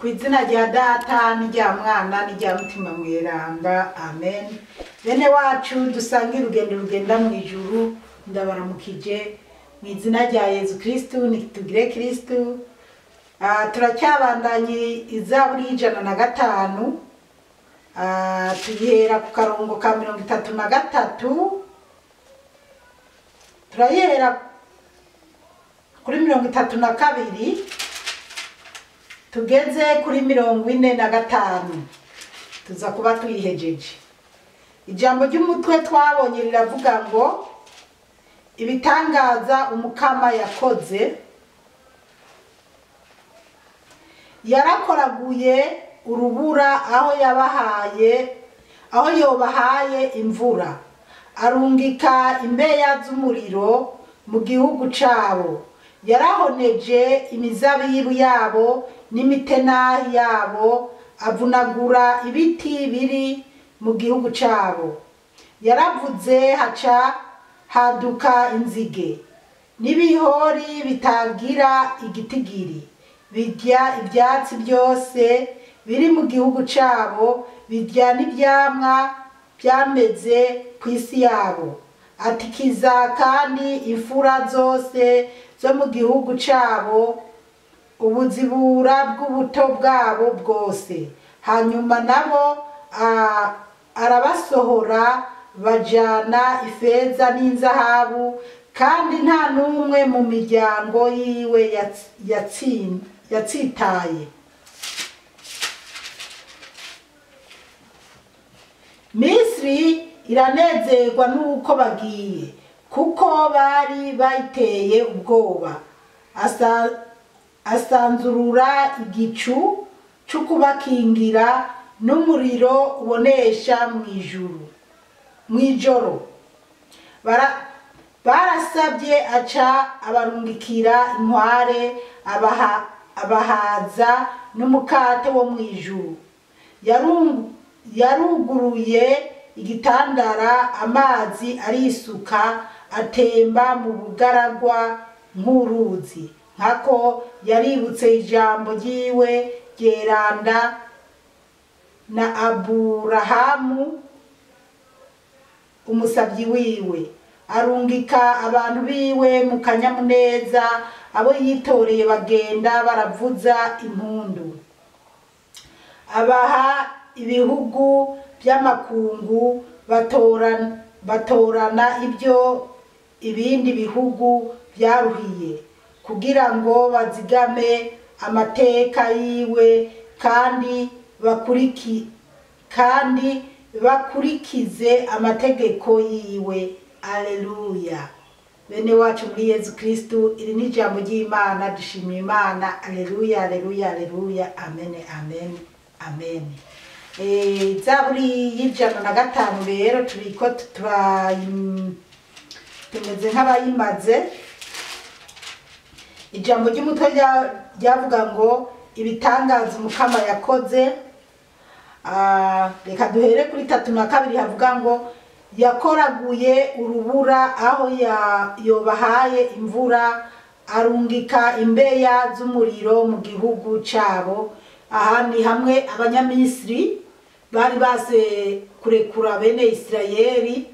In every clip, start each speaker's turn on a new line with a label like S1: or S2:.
S1: Ku izina rya Data n'irya Mwana n'irya Mutima Mweranda, amen. Bene wacu dusangira urugendo rugenda mu ijuru, ndabaramukije mu izina rya Yezu Kristu, nitugire Kristu. Turacyabandanye izaburi 105, tuyihera ku karongo ka 33, turayihera kuri 32 tugeze kuri 45, tuza kuba tuyihejeje. Ijambo ry'umutwe twabonye riravuga ngo ibitangaza Umukama yakoze. Yarakoraguye urubura aho yabahaye, aho yobahaye imvura, arungika imbeya z'umuriro mu gihugu cabo. Yarahoneje imizabibu yabo n'imitenahi yabo, avunagura ibiti biri mu gihugu cabo. Yaravuze haca haduka inzige n'ibihori bitagira igitigiri, birya ibyatsi byose biri mu gihugu cabo, birya n'ivyamwa byameze ku isi yabo. Atikiza kandi imfura zose zo mu gihugu cabo, ubuzibura bw'ubuto bwabo bwose. Hanyuma nabo arabasohora bajana ifeza n'inzahabu, kandi nta n'umwe mu miryango yiwe yatsitaye. Misiri iranezerwa n'uko bagiye, kuko bari bayiteye ubwoba. Asanzurura igicu c'ukubakingira n'umuriro ubonesha mw'ijoro. Barasabye aca abarungikira inkware, abahaza n'umukate wo mw'ijuru. Yaruguruye igitandara, amazi arisuka atemba mu bugaragwa nk'uruzi. Nkako yaributse ijambo ryiwe ryeranda na Aburahamu umusabyi wiwe. Arungika abantu biwe mu kanyamuneza, abo yitoreye bagenda baravuza impundu. Abaha ibihugu by'amakungu, batorana ibyo ibindi bihugu byaruhiye, kugira ngo bazigame amateka yiwe kandi bakurikize amategeko yiwe. Alleluya. Bene wacu muri Yezu Kristu, iri ni ijambo ry'Imana, dushimiye Imana. Alleluya, alleluya, alleluya, amen, amen, amen. Zaburi 105 rero turiko tumeze nk'abayimaze. Ijambo ry'umutwe ryavuga ngo ibitangaza Umukama yakoze. Reka duhere kuri 32, havuga ngo yakoraguye urubura aho yobahaye imvura, arungika imbeya z'umuriro mu gihugu cabo. Aha ni hamwe abanyamisiri bari base kurekura bene Isirayeli,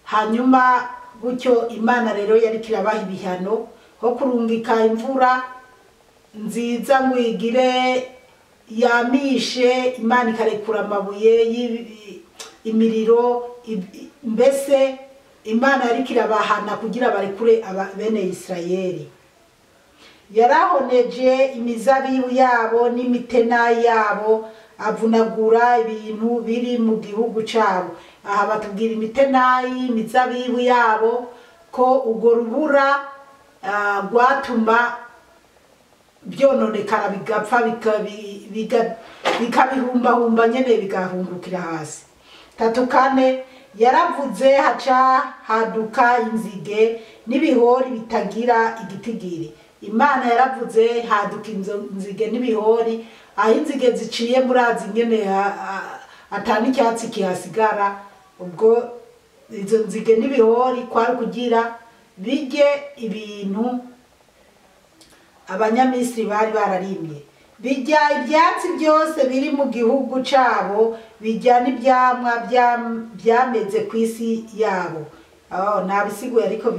S1: hanyuma gutyo Imana rero yari kirabaha ibihano ho kurungika imvura nziza ngo igire yamishe, Imana ikarekura amabuye imiriro, mbese Imana yari kirabahana kugira barekure bene Isirayeli. Yarahoneje imizabibu yabo n'imitena yabo, avunagura ibintu biri mu gihugu cabo. Aha batubwira imitenayi, imizabibu yabo, ko urwo rubura rwatuma byononekara bigapfa, bikabihumbahumba nyene bigahungukira hasi. 34 yaravuze haca haduka inzige n'ibihori bitagira igitigiri. Imana yaravuze haduka inzige n'ibihori, aho inzige ziciye murazi nyene atani icyatsi kihasigara. Ubwo izo nzige n'ibihori kwari kugira bijye ibintu abanyamisiri bari bararimye. Bijya ibyatsi byose biri mu gihugu cabo, bijya n'ibyamwa byameze ku isi yabo. Nabisiguye ariko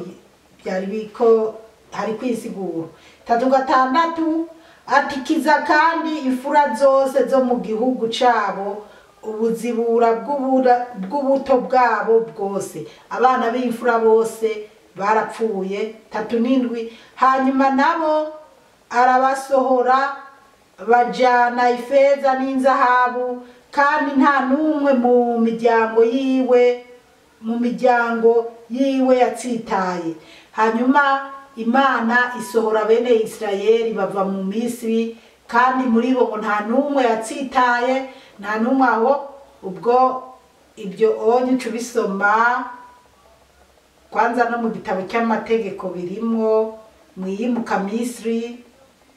S1: byari biko hari kwisiguro. 36 atikiza kandi imfura zose zo mu gihugu cabo, ubuzibura bw'ubuto bwabo bwose, abana b'imfura bose barapfuye. 37 hanyuma nabo arabasohora bajana ifeza n'inzahabu, kandi nta n'umwe mu miryango yiwe yatsitaye. Hanyuma Imana isohora bene Isirayeli bava mu Misiri, kandi muri bo ngo nta n'umwe yatsitaye, nta n'umwe aho. Ubwo ibyo onye cubisoma kwanza no mu gitabo cy'amategeko birimo, mu iyimuka Misiri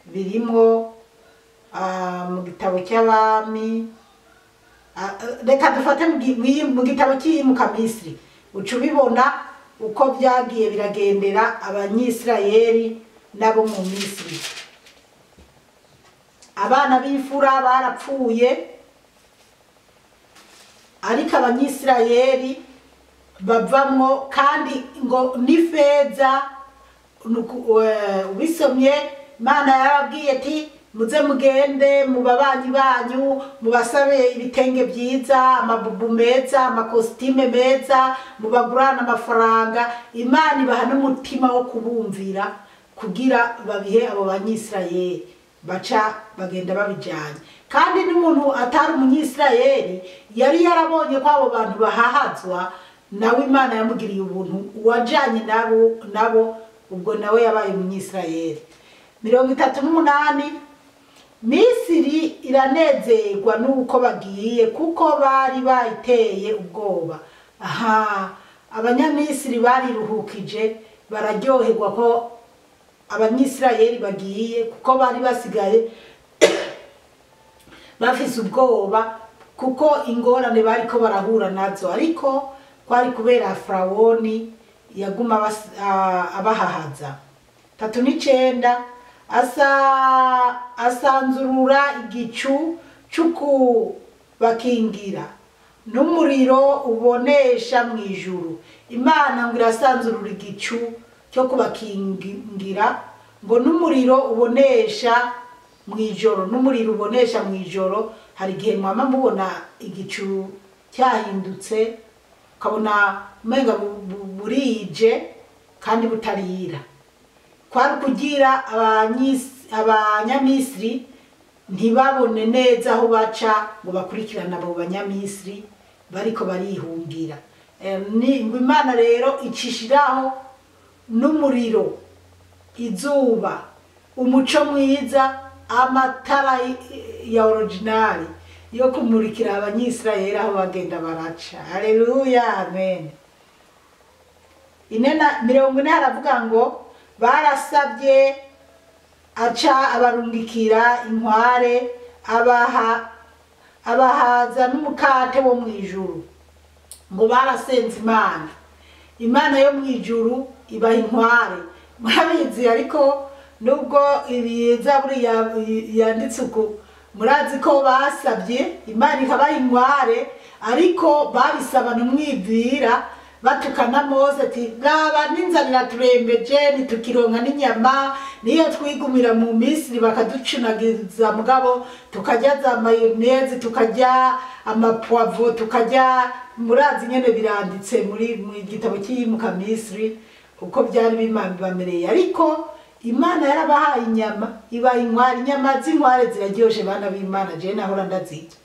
S1: birimo, mu gitabo cy'abami. Reka dufate mu gitabo cy'iyimuka Misiri, uca ubibona uko byagiye biragendera Abanyisirayeli nabo mu Misiri. Abana b'imfura barapfuye, ariko Abanyisirayeli bavamwo, kandi ngo n'ifeza. Ubisomye Imana yarababwiye ati muze mugende mu babanyi banyu mubasabe ibitenge byiza, amabubu meza, amakositime meza, mubagurane amafaranga. Imana ibaha n'umutima wo kubumvira kugira babihe abo Banyisirayeli, baca bagenda babijanye. Kandi n'umuntu atari Umunyisirayeli yari yarabonye ko abo bantu bahahazwa, nawe Imana yamugiriye ubuntu, uwajanye nabo ubwo nawe yabaye Umunyisirayeli. 38 Misiri iranezerwa nuko bagiye, kuko bari bayiteye ubwoba. Aha, Abanyamisiri bariruhukije, bararyoherwa ko Abanyisirayeli bagiye, kuko bari basigaye bafise ubwoba, kuko ingorane bariko barahura nazo, ariko kwari kubera Farawoni yaguma abahahaza. 39 asanzurura igicu cy'ukubakingira n'umuriro ubonesha mu ijuru. Imana ngo irasanzurura igicu cyo kubakingira, ngo n'umuriro ubonesha mu ijoro, n'umuriro ubonesha mu ijoro. Hari igihe mwama mubona igicu cyahindutse, ukabona umenga burije kandi butarira. Kwari kugira Abanyamisiri ntibabone neza aho baca ngo bakurikirane abo Banyamisiri bariko barihungira. Ngo Imana rero icishiraho n'umuriro, izuba, umuco mwiza, amatara ya originali yo kumurikira Abanyisirayeli aho bagenda baraca. Haleluya, amen. 40 haravuga ngo barasabye, aca abarungikira inkware, abahaza n'umukate wo mu ijuru. Ngo barasenze Imana, Imana yo mu ijuru ibaha inkware. Murabizi, ariko nubwo ibiza buriya yanditse uku, murazi ko basabye Imana ikabaha inkware, ariko babisabana umwibwira, batukana Mose ati raba n'inzara iraturembeje, ntitukironka n'inyama, niyo twigumira mu Misiri bakaducunagiza mugabo tukarya za mayoneze, tukarya amapwavo, tukarya. Murazi nyene biranditse muri mu gitabo cy'iyimuka Misiri uko byari bibamereye. Ariko Imana yarabahaye inyama, ibaha inkware. Inyama z'inkware ziraryoshe bana b'Imana, jewe nahora ndazirya.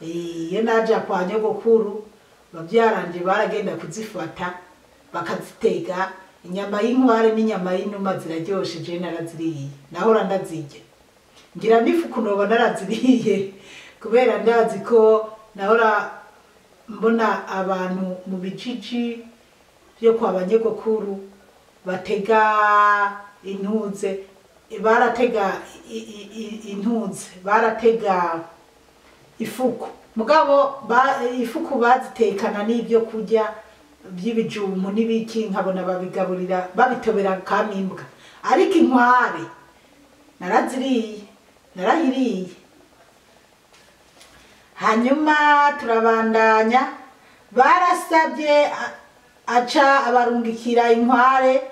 S1: Iyo naja kwa nyogokuru babyaranje baragenda kuzifata bakazitega. Inyama y'inkware n'inyama y'inuma ziraryoshe, jewe naraziriye, nahora ndazirya. Ngira n'ifuku noba naraziriye, kubera ndazi ko nahora mbona abantu mu bijiji byo kwa banyogokuru batega intuze, baratega intuze, baratega ifuku. Mugabo ifuku bazitekana n'ibyo kurya by'ibijumbu n'ibiki, nkabona babigaburira babitobera kamimbwa. Ariko inkware naraziriye, Narayiriye. Hanyuma turabandanya. Barasabye aca abarungikira inkware,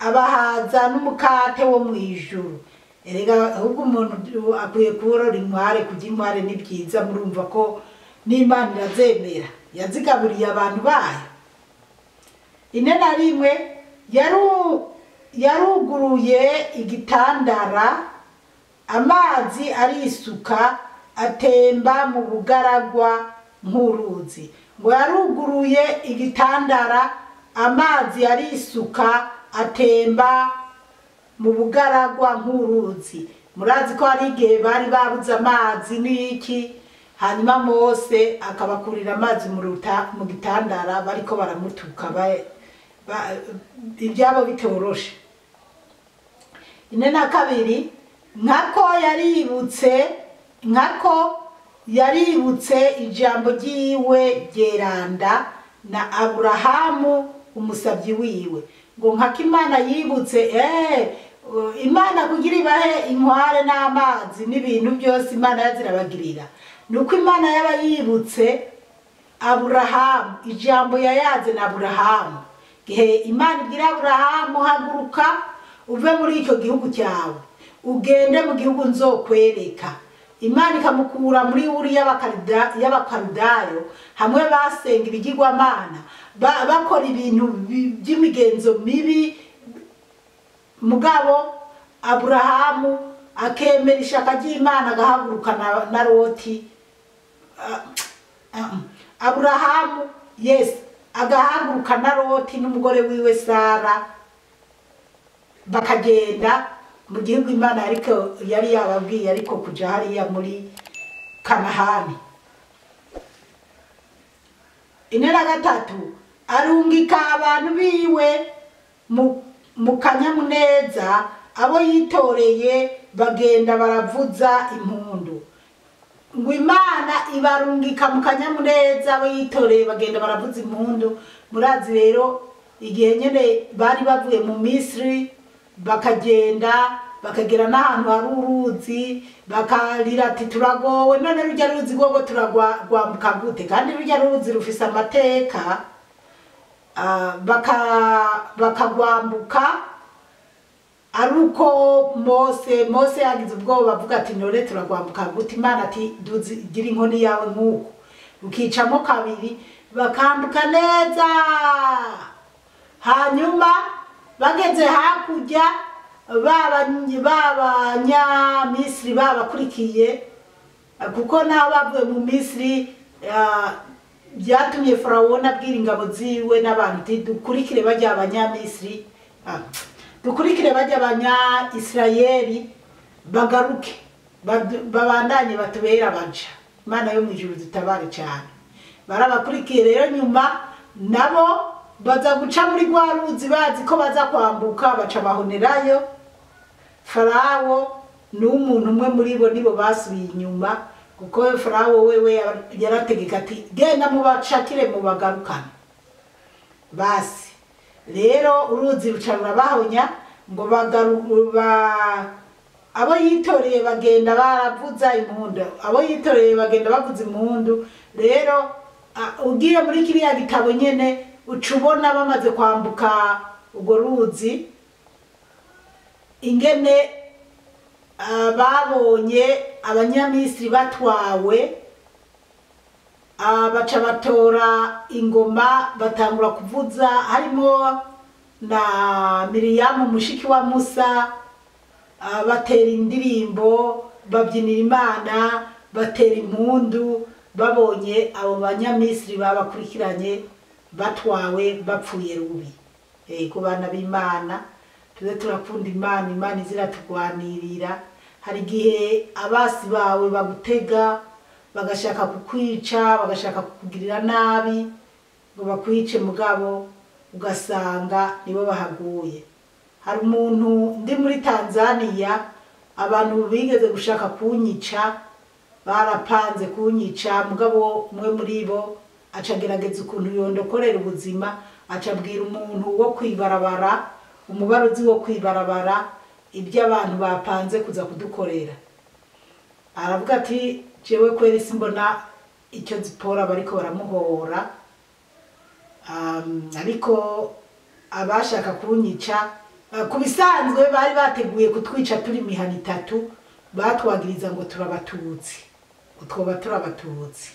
S1: abahaza n'umukate wo mu ijuru. Erega ahubwo umuntu akwiye kurora inkware, kurya inkware ni byiza, murumva ko n'Imana irazemera, yazigaburiye abantu bayo. 41 yaruguruye igitandara, amazi arisuka atemba mu bugaragwa nk'uruzi. Ngo yaruguruye igitandara, amazi arisuka atemba mu bugaragwa nk'uruzi. Murazi ko hari igihe bari babuze amazi n'iki, hanyuma Mose akabakurira amazi mu gitandara, bariko baramutuka ibyabo bitoroshe. 42 nkako yaributse ijambo ryiwe ryeranda na Aburahamu umusabyi wiwe. Ngo nkako Imana yibutse, Imana kugira ibahe inkware n'amazi n'ibintu byose Imana yazirabagirira, nuko Imana yaba yibutse Aburahamu, ijambo yayaze na Aburahamu. Gihe Imana ibwira Aburahamu, haguruka uve muri icyo gihugu cyawe ugende mu gihugu nzokwereka. Imana ikamukura muri Uri y'Abakarudayo, hamwe basenga ibigirwamana, bakora ibintu by'imigenzo mibi. Mugabo Aburahamu akemera ishaka ry'Imana, agahaguruka na Loti. Aburahamu yes agahaguruka na Loti n'umugore wiwe Sara, bakagenda mu gihugu Imana ariko yari yababwiye, ariko kuja hariya muri Kanahani. 43 arungika abantu biwe mu kanyamuneza, abo yitoreye bagenda baravuza impundu. Ngo Imana ibarungika mu kanyamuneza, abo yitoreye bagenda baravuza impundu. Murazi rero igihe nyene bari bavuye mu Misiri, bakagenda bakagera n'ahantu hari uruzi, bakarira ati turagowe, none rujya ruzi rwogo turagwambuka gute? Kandi rujya ruzi rufise amateka. Bakagwambuka aruko Mose yagize ubwoba avuga ati none turagwambuka gute? Imana ati gira inkoni yawe nk'uko, ukicamo kabiri, bakambuka neza. Hanyuma bageze hakurya, b'Abanyamisiri babakurikiye, kuko nabo bavuye mu Misiri byatumye Farawo abwira ingabo ziwe n'abantu ati dukurikire bajya Abanyamisiri, dukurikire bajya Abanya-Isirayeli bagaruke babandanye batubera abaja. Imana yo mu ijuru dutabare cyane. Barabakurikiye rero, nyuma nabo baza guca muri rwa ruzi bazi ko baza kwambuka, baca bahonerayo. Farawo n'umuntu umwe muri bo nibo basubiye inyuma, kuko Farawo wewe yarategeka ati genda mubacakire mubagarukane. Basi rero uruzi ruca rurabahonya, ngo abo yitoreye bagenda baravuza impundu, abo yitoreye bagenda bavuza impundu. Rero ugiye muri kiriya gitabo nyene uca ubona bamaze kwambuka urwo ruzi, ingene babonye Abanyamisiri batwawe, baca batora ingoma batangura kuvuza, harimo na Miriyamu mushiki wa Musa, batera indirimbo, babyinira Imana, batera impundu, babonye abo Banyamisiri babakurikiranye batwawe bapfuye rubi. Ku bana b'Imana tuze turakunda Imana, Imana iziratugwanirira. Hari igihe abasi bawe bagutega bagashaka kukwica, bagashaka kukugirira nabi ngo bakwice, mugabo ugasanga nibo bahaguye. Hari umuntu ndi muri Tanzania, abantu bigeze gushaka kunyica, barapanze kunyica, mugabo umwe muri bo acagerageza ukuntu yondokorera ubuzima, acabwira umuntu wo kwibarabara, umubaruzi wo kwibarabara, ibyo abantu bapanze kuza kudukorera. Aravuga ati jewe kweri simbona icyo Zipora bariko baramuhora, ariko abashaka kunyica ku bisanzwe bari bateguye kutwica turi imihana itatu, batwagiriza ngo turabatutsi, twoba turabatutsi.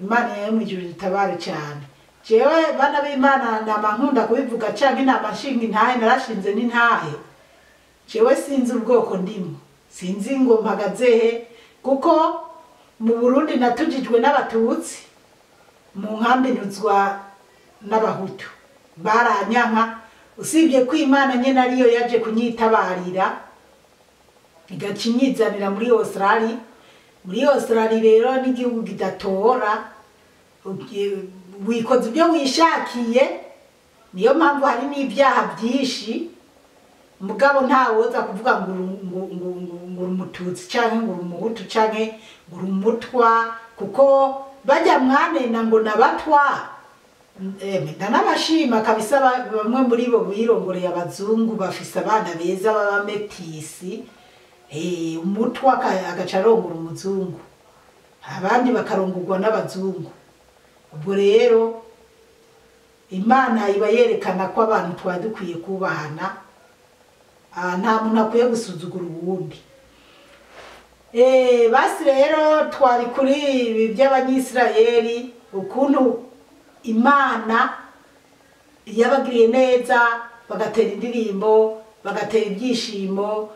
S1: Imana yo mu ijuru itabare cyane. Jewe bana b'Imana nama nkunda kubivuga canke nama nshinga intahe, narashinze n'intahe. Jewe sinzi ubwoko ndimo, sinzi ngo mpagazehe, kuko mu Burundi natujijwe n'abatutsi, mu nkambi ntuzwa n'abahutu baranyanka. Usibye ko Imana nyene ariyo yaje kunyitabarira igaca inyizanira muri Australia. Muri Australia rero n'igihugu kidatora, wikoze ibyo wishakiye, niyo mpamvu hari n'ibyaha byinshi. Mugabo ntawoza kuvuga ngo ngo umututsi canke ngo umuhutu canke ngo umutwa, kuko bajya mwanena ngo nabatwa. Ndanabashima kabisa, bamwe muri bo birongoreye abazungu bafise abana beza b'abametisi. Umutwa agaca arongora umuzungu, abandi bakarongorwa n'abazungu. Ubwo rero Imana iba yerekana ko abantu twari dukwiye kubahana, nta muntu akwiye gusuzugura uwundi. Basi rero twari kuri ibi by'abanyisirayeli, ukuntu Imana yabagiriye neza, bagatera indirimbo, bagatera ibyishimo.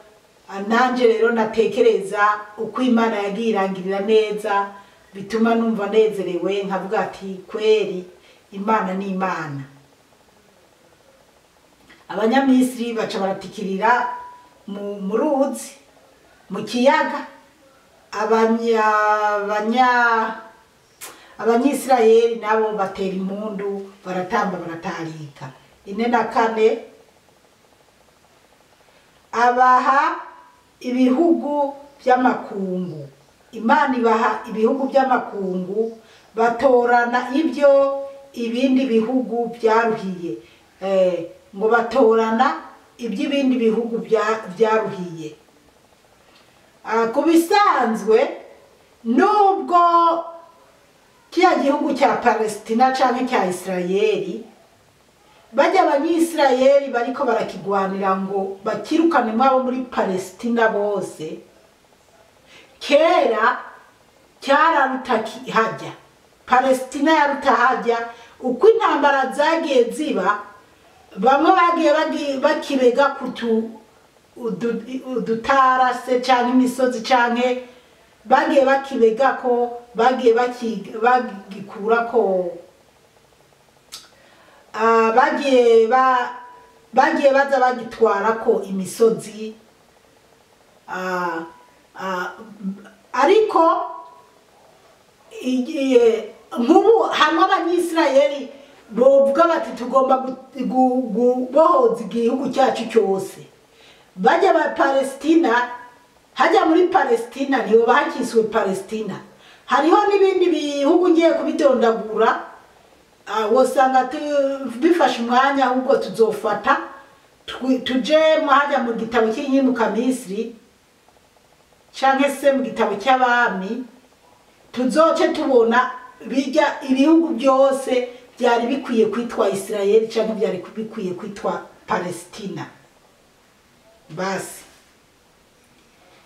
S1: Nanje rero natekereza uko Imana yagiye irangirira neza, bituma numva nezerewe, nkavuga ati kweri Imana ni Imana. Abanyamisiri baca baratikirira mu ruzi, mu kiyaga. Abanyisirayeli nabo batera impundu, baratamba, baratarika. 4:4 abaha ibihugu by'amakungu. Imana ibaha ibihugu by'amakungu, batorana ibyo ibindi bihugu byaruhiye. Ngo batorana iby'ibindi bihugu byaruhiye. Ku bisanzwe nubwo kiya gihugu cya Palestina canke cya Israeli, bajya abanyisirayeli bariko barakigwanira ngo bakirukane mwabo muri Palestina bose, kera cyararuta hajya Palestina yaruta hajya. Uko intambara zagiye ziba, bamwe bagiye bakibega kutu udutara se canke imisozi, canke bagiye bakibega ko bagiye bagikura ko bagiye baza bagitwara ko imisozi. Ariko nk'ubu hamwe abanyisirayeli bovuga bati tugomba gubohoza igihugu cyacu cyose, bajya ba Palestina, hajya muri Palestina niho bakiswe Palestina. Hariho n'ibindi bihugu ngiye kubidondagura, wosanga bifashe umwanya, ahubwo tuzofata tuje hajya mu gitabo cy'inyimuka Misiri canke se mu gitabo cy'abami, tuzoce tubona bijya ibihugu byose byari bikwiye kwitwa Israeli canke byari bikwiye kwitwa Palestina. Basi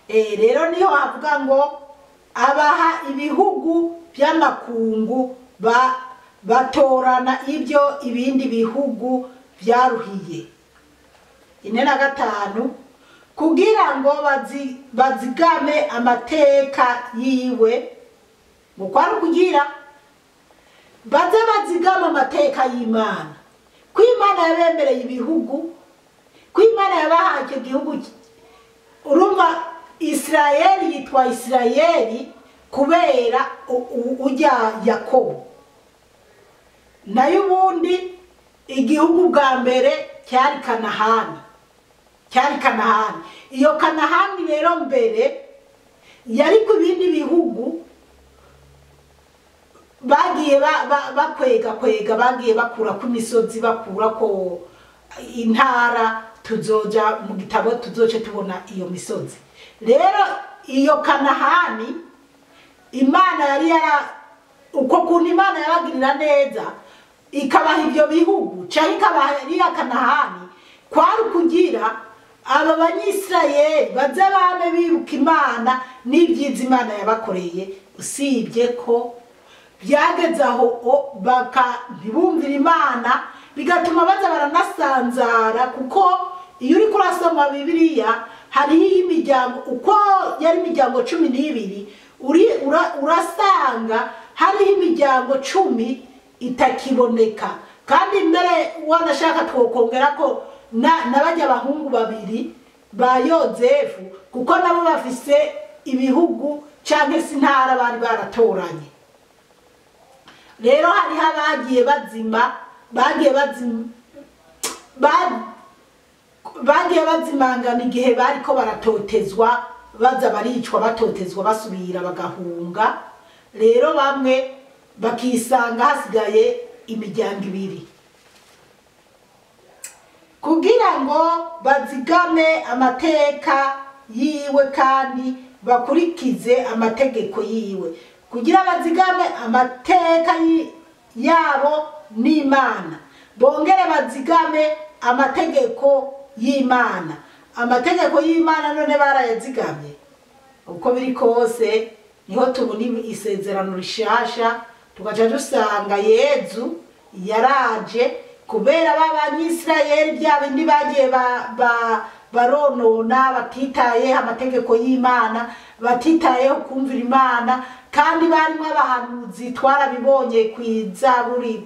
S1: rero niho havuga ngo abaha ibihugu by'amakungu, batorana ibyo ibindi bihugu byaruhiye. 4:5 kugira ngo bazigame amateka yiwe, ngo kwari kugira baze bazigame amateka y'Imana, ko Imana yabemereye ibihugu, ko Imana yabahaye icyo gihugu. Urumva Israeli yitwa Israeli kubera ujya Yakobo. Nayo ubundi igihugu bwa mbere cyari Kanahani, cyari Kanahani. Iyo Kanahani rero mbere yari ku bindi bihugu bagiye bakwega kwega, bagiye bakura ku misozi, bakura ko intara. Tuzoja mu gitabo tuzoce tubona iyo misozi. Rero iyo Kanahani Imana yari yara uko kuntu Imana yabagirira neza ikabaha ibyo bihugu cyangwa ikabaha iriya Kanahani, kwari kugira aba Banyisirayeli baze bame bibuka Imana n'ibyiza Imana yabakoreye. Usibye ko byageze aho baka ntibumvira Imana, bigatuma baza baranasanzara, kuko iyo uri kurasoma Bibiliya hariho imiryango, uko yari imiryango 12 urasanga hariho imiryango 10 itakiboneka. Kandi mbere wanashaka twokongera ko n'abajya abahungu babiri ba Yozefu, kuko nabo bafise ibihugu canke se intara bari baratoranye. Rero hariho abagiye bazima, bagiye bazimangana igihe bariko baratotezwa, baza baricwa batotezwa basubira bagahunga. Rero bamwe bakisanga hasigaye imiryango ibiri. Kugira ngo bazigame amateka yiwe kandi bakurikize amategeko yiwe, kugira bazigame amateka yabo n'Imana, bongere bazigame amategeko y'Imana. Amategeko y'Imana none barayazigamye. Uko biri kose niho tubona isezerano rishasha, tugaca dusanga Yezu yaraje kubera b'Abanyisirayeli bya bindi bagiye baronona, batitaye amategeko y'Imana, batitayeho kumvira Imana. Kandi barimo abahanuzi, twarabibonye kw'izaburi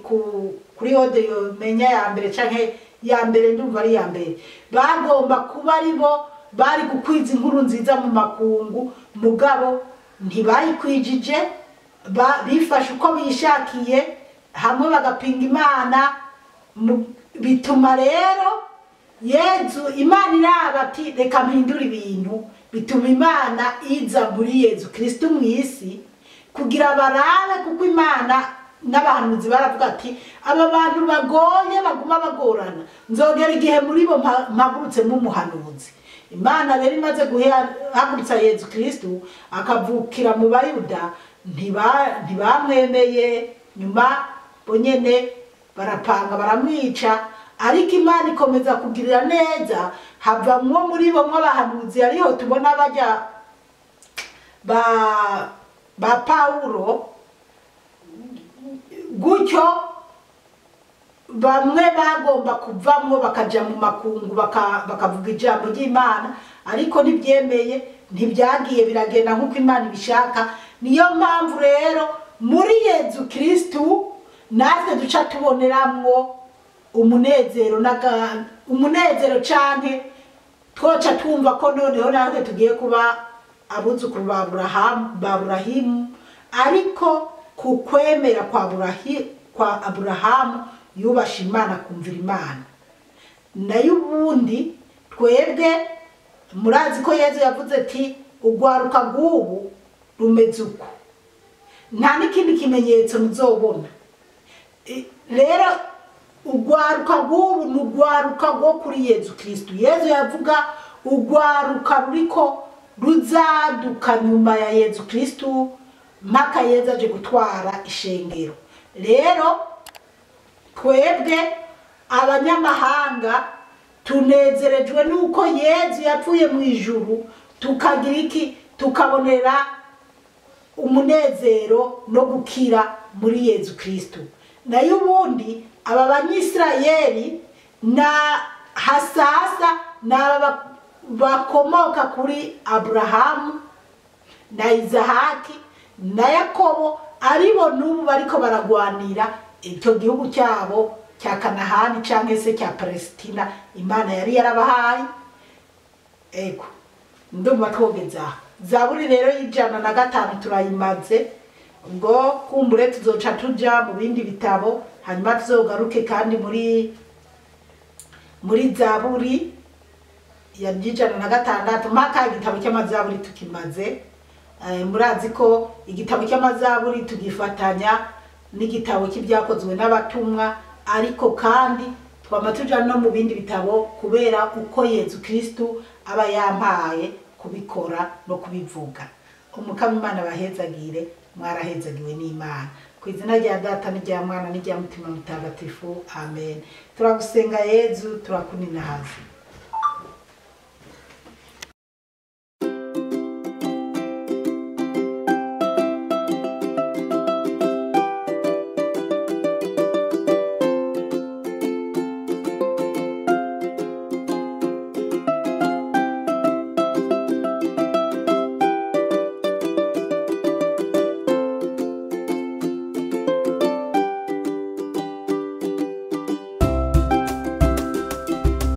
S1: kuri ode menya ya mbere canke ya mbere, ndumva ari ya mbere, bagomba kuba aribo bari gukwiza inkuru nziza mu makungu, mugabo ntibayikwijije, bifashe uko bishakiye, hamwe bagapinga Imana. Bituma rero Yezu Imana iraba ati reka mpindure ibintu, bituma Imana iza muri Yezu Kristo mu isi kugira barabe, kuko Imana n'abahanuzi baravuga ati aba bantu bagoye baguma bagorana, nzogera igihe muri bo mpagurutsemo umuhanuzi. Imana rero imaze guhagurutsa Yezu Kristo akavukira mu Bayuda, ntibamwemeye, nyuma bonyene barapanga baramwica. Ariko Imana ikomeza kugirira neza, havamwo muri bo mw'abahanuzi, ariho tubona bajya ba Paulo gutyo, bamwe bagomba kuvamwo bakaja mu makungu bakavuga ijambo ry'Imana, ariko ntibyemeye, ntibyagiye biragenda nk'uko Imana ibishaka. Niyo mpamvu rero muri Yezu Kristo natwe duca tuboneramwo umunezero umunezero canke twoca twumva ko noneho natwe tugiye kuba abuzukuru ba Aburahimu, ariko ku kwemera kwa Aburahamu yubasha Imana kumvira Imana. Nayo ubundi twebwe murazi ko Yezu yavuze ati ugwaruka rw'ubu rumeze uko, nta n'ikindi kimenyetso muzobona. Rero ugwaruka rw'ubu ni ugwaruka rwo kuri Yezu Kristo. Yezu yavuga ugwaruka ruriko ruzaduka nyuma ya Yezu Kristo mpaka Yezu aje gutwara ishengero. Rero twebwe abanyamahanga tunezerejwe nuko Yezu yapfuye mu ijuru, tukagira iki? Tukabonera umunezero no gukira muri Yezu Kristo. Nayo ubundi aba Banyisirayeli na hasasa na bakomoka kuri Abrahamu na Izahaki na Yakobo, aribo n'ubu bariko baragwanira icyo gihugu cyabo cya Kanahani canke se cya Palestina Imana yari yarabahaye. Ego ndumva twogeza Zaburi rero y'105 turayimaze, ubwo kumbure tuzoca tuja mu bindi bitabo, hanyuma tuzogaruke kandi muri Zaburi ya 106 mpaka igitabo cy'amazaburi tukimaze. Murazi ko igitabo cy'amazaburi tugifatanya n'igitabo cy'ibyakozwe n'abatumwa, ariko kandi Twama tuja no mu bindi bitabo kubera uko Yezu Kristu aba yampaye kubikora no kubivuga. Umukama Imana bahezagire, mwarahezagiwe n'Imana. Ku izina rya Data n'irya Mwana n'irya Mutima Mutagatifu, amen. Turagusenga Yezu, turakuninahaza.